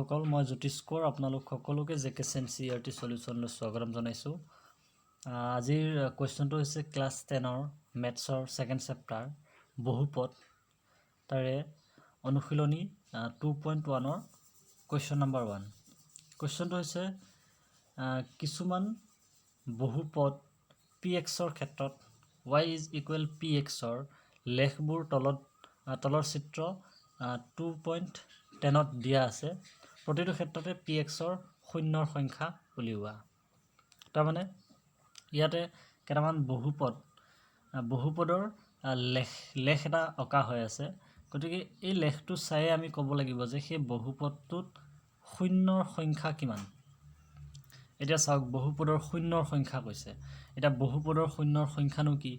বন্ধুসকল, মই জ্যোতিষ কোঁৱৰ, আপোনালোক সকলোকে জে কে চেন চি আৰ টি চলিউশ্যনলৈ স্বাগতম জনাইছোঁ। আজিৰ কুৱেশ্যনটো হৈছে ক্লাছ 10ৰ মেথছৰ ছেকেণ্ড চেপ্টাৰ বহুপদ, তাৰে অনুশীলনী 2.1ৰ কুৱেশ্যন নম্বৰ 1। কুৱেশ্যনটো হৈছে কিছুমান বহুপদ পি এক্সৰ ক্ষেত্ৰত why is equal P এক্সৰ লেখবোৰ তলৰ চিত্ৰ 2.10ত দিয়া আছে। প্ৰতিটো ক্ষেত্ৰতে পি এক্সৰ শূন্যৰ সংখ্যা উলিওৱা। তাৰমানে ইয়াতে কেইটামান বহুপদৰ লেখ এটা অঁকা হৈ আছে। গতিকে এই লেখটো চায়ে আমি ক'ব লাগিব যে সেই বহুপদটোত শূন্যৰ সংখ্যা কিমান। এতিয়া চাওক, বহুপদৰ শূন্যৰ সংখ্যা কৈছে। এতিয়া বহুপদৰ শূন্যৰ সংখ্যানো কি?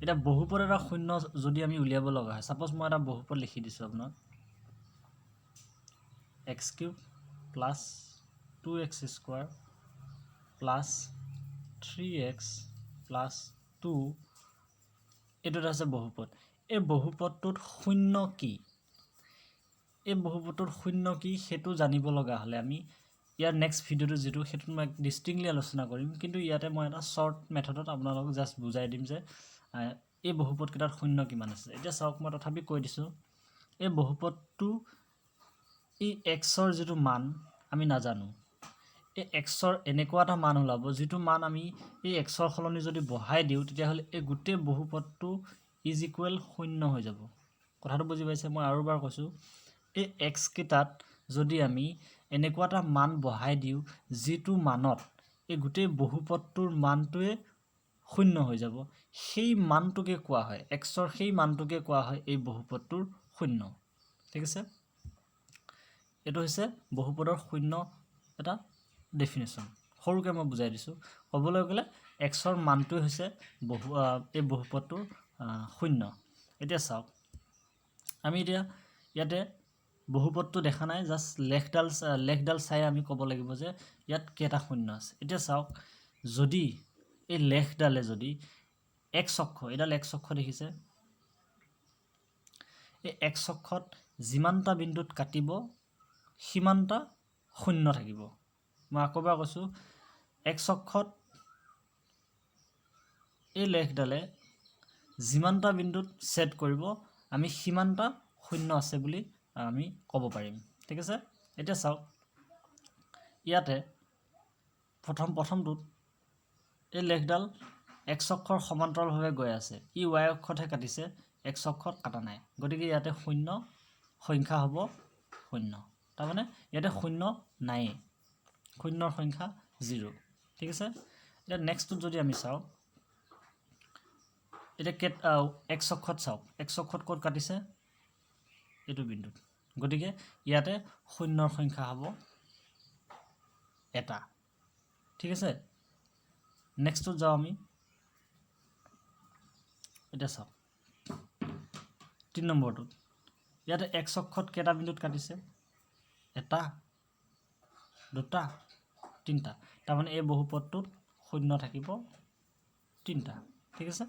এতিয়া বহুপদ এটা শূন্য যদি আমি উলিয়াব লগা হয়, ছাপ'জ মই এটা বহুপদ লিখি দিছোঁ আপোনাক, x cube plus two x square plus three x plus two। এইটো এটা হৈছে বহুপদ। এই বহুপদটোত শূন্য কি, এই বহুপদটোত শূন্য কি, সেইটো জানিব লগা হ'লে আমি ইয়াৰ নেক্সট ভিডিঅ'টো যিটো, সেইটোত মই ডিষ্টিংলি আলোচনা কৰিম। কিন্তু ইয়াতে মই এটা শ্বৰ্ট মেথডত আপোনালোকক জাষ্ট বুজাই দিম যে এই বহুপদকেইটাত শূন্য কিমান আছে। এতিয়া চাওক, মই তথাপি কৈ দিছোঁ, এই বহুপদটো এই এক্সৰ যিটো মান আমি নাজানো, এই এক্সৰ এনেকুৱা এটা মান ওলাব যিটো মান আমি এই এক্সৰ সলনি যদি বহাই দিওঁ, তেতিয়াহ'লে এই গোটেই বহুপদটো is equal শূন্য হৈ যাব। কথাটো বুজি পাইছে? মই আৰু এবাৰ কৈছোঁ, এই এক্সকেইটাত যদি আমি এনেকুৱা এটা মান বহাই দিওঁ যিটো মানত এই গোটেই বহুপদটোৰ মানটোৱে শূন্য হৈ যাব, সেই মানটোকে কোৱা হয়, এক্সৰ সেই মানটোকে কোৱা হয় এই বহুপদটোৰ শূন্য। ঠিক আছে? এইটো হৈছে বহুপদৰ শূন্য এটা ডেফিনেশ্যন। সৰুকৈ মই বুজাই দিছোঁ। ক'বলৈ গ'লে এক্সৰ মানটোৱে হৈছে এই বহুপদটোৰ শূন্য। এতিয়া চাওক, আমি এতিয়া ইয়াতে বহুপদটো দেখা নাই, জাষ্ট লেখডাল চাই আমি ক'ব লাগিব যে ইয়াত কেইটা শূন্য আছে। এতিয়া চাওক, যদি এই লেখডালে যদি এক্স অক্ষ, এইডাল এক্স অক্ষ দেখিছে, এই এক্স অক্ষত যিমানটা বিন্দুত কাটিব সিমানটা শূন্য থাকিব। মই আকৌ এবাৰ কৈছোঁ, এক্স অক্ষত এই লেখডালে যিমানটা বিন্দুত ছেদ কৰিব, আমি সিমানটা শূন্য আছে বুলি আমি ক'ব পাৰিম। ঠিক আছে? এতিয়া চাওক, ইয়াতে প্ৰথমটোত এই লেখডাল এক্স অক্ষৰ সমান্তৰালভাৱে গৈ আছে। ই why অক্ষতহে কাটিছে, এক্স অক্ষত কাটা নাই। গতিকে ইয়াতে শূন্য সংখ্যা হ'ব শূন্য। তাৰমানে ইয়াতে শূন্য নায়েই, শূন্যৰ সংখ্যা জিৰ'। ঠিক আছে? এতিয়া নেক্সটটোত যদি আমি চাওঁ, এতিয়া এক্স অক্ষত চাওক, এক্স অক্ষত ক'ত কাটিছে? এইটো বিন্দুত। গতিকে ইয়াতে শূন্যৰ সংখ্যা হ'ব এটা। ঠিক আছে? নেক্সটটোত যাওঁ আমি। এতিয়া চাওক, 3 নম্বৰটোত ইয়াতে এক্স অক্ষত কেইটা বিন্দুত কাটিছে? এটা, দুটা, তিনিটা। তাৰমানে এই বহুপদটোত শূন্য থাকিব তিনিটা। ঠিক আছে?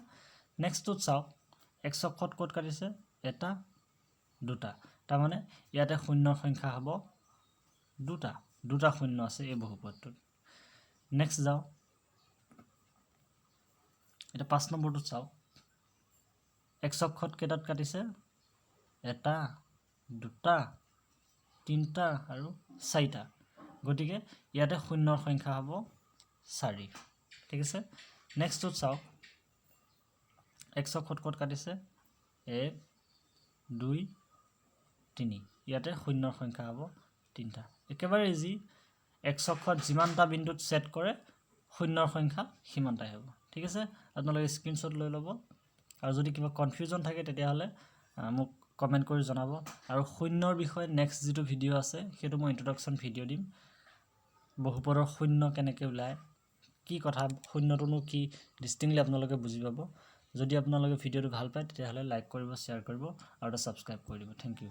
নেক্সটটোত চাওক, এক্স অক্ষত ক'ত কাটিছে? এটা, দুটা। তাৰমানে ইয়াতে শূন্যৰ সংখ্যা হ'ব দুটা। দুটা শূন্য আছে এই বহুপদটোত। নেক্সট যাওঁ। এতিয়া 5 নম্বৰটোত চাওক, এক্স অক্ষত কেইটাত কাটিছে? এটা, দুটা, তিনিটা আৰু চাৰিটা। গতিকে ইয়াতে শূন্যৰ সংখ্যা হ'ব চাৰি। ঠিক আছে? নেক্সটটোত চাওক, এক্স অক্ষত ক'ত কাটিছে? এক, দুই, তিনি। ইয়াতে শূন্যৰ সংখ্যা হ'ব তিনিটা। একেবাৰে ইজি। এক্স অক্ষত যিমানটা বিন্দুত ছেদ কৰে, শূন্যৰ সংখ্যা সিমানটাই হ'ব। ঠিক আছে? আপোনালোকে স্ক্ৰীনশ্বট লৈ ল'ব আৰু যদি কিবা কনফিউজন থাকে, তেতিয়াহ'লে মোক কমেণ্ট কৰি জনাব। আৰু শূন্যৰ বিষয়ে নেক্সট যিটো ভিডিঅ' আছে, সেইটো মই ইণ্ট্ৰডাকশ্যন ভিডিঅ' দিম। বহুপদৰ শূন্য কেনেকৈ ওলায়, কি কথা, শূন্যটোনো কি, ডিষ্টিংলি আপোনালোকে বুজি পাব। যদি আপোনালোকে ভিডিঅ'টো ভাল পায়, তেতিয়াহ'লে লাইক কৰিব, শ্বেয়াৰ কৰিব আৰু এটা ছাবস্ক্ৰাইব কৰি দিব। Thank U.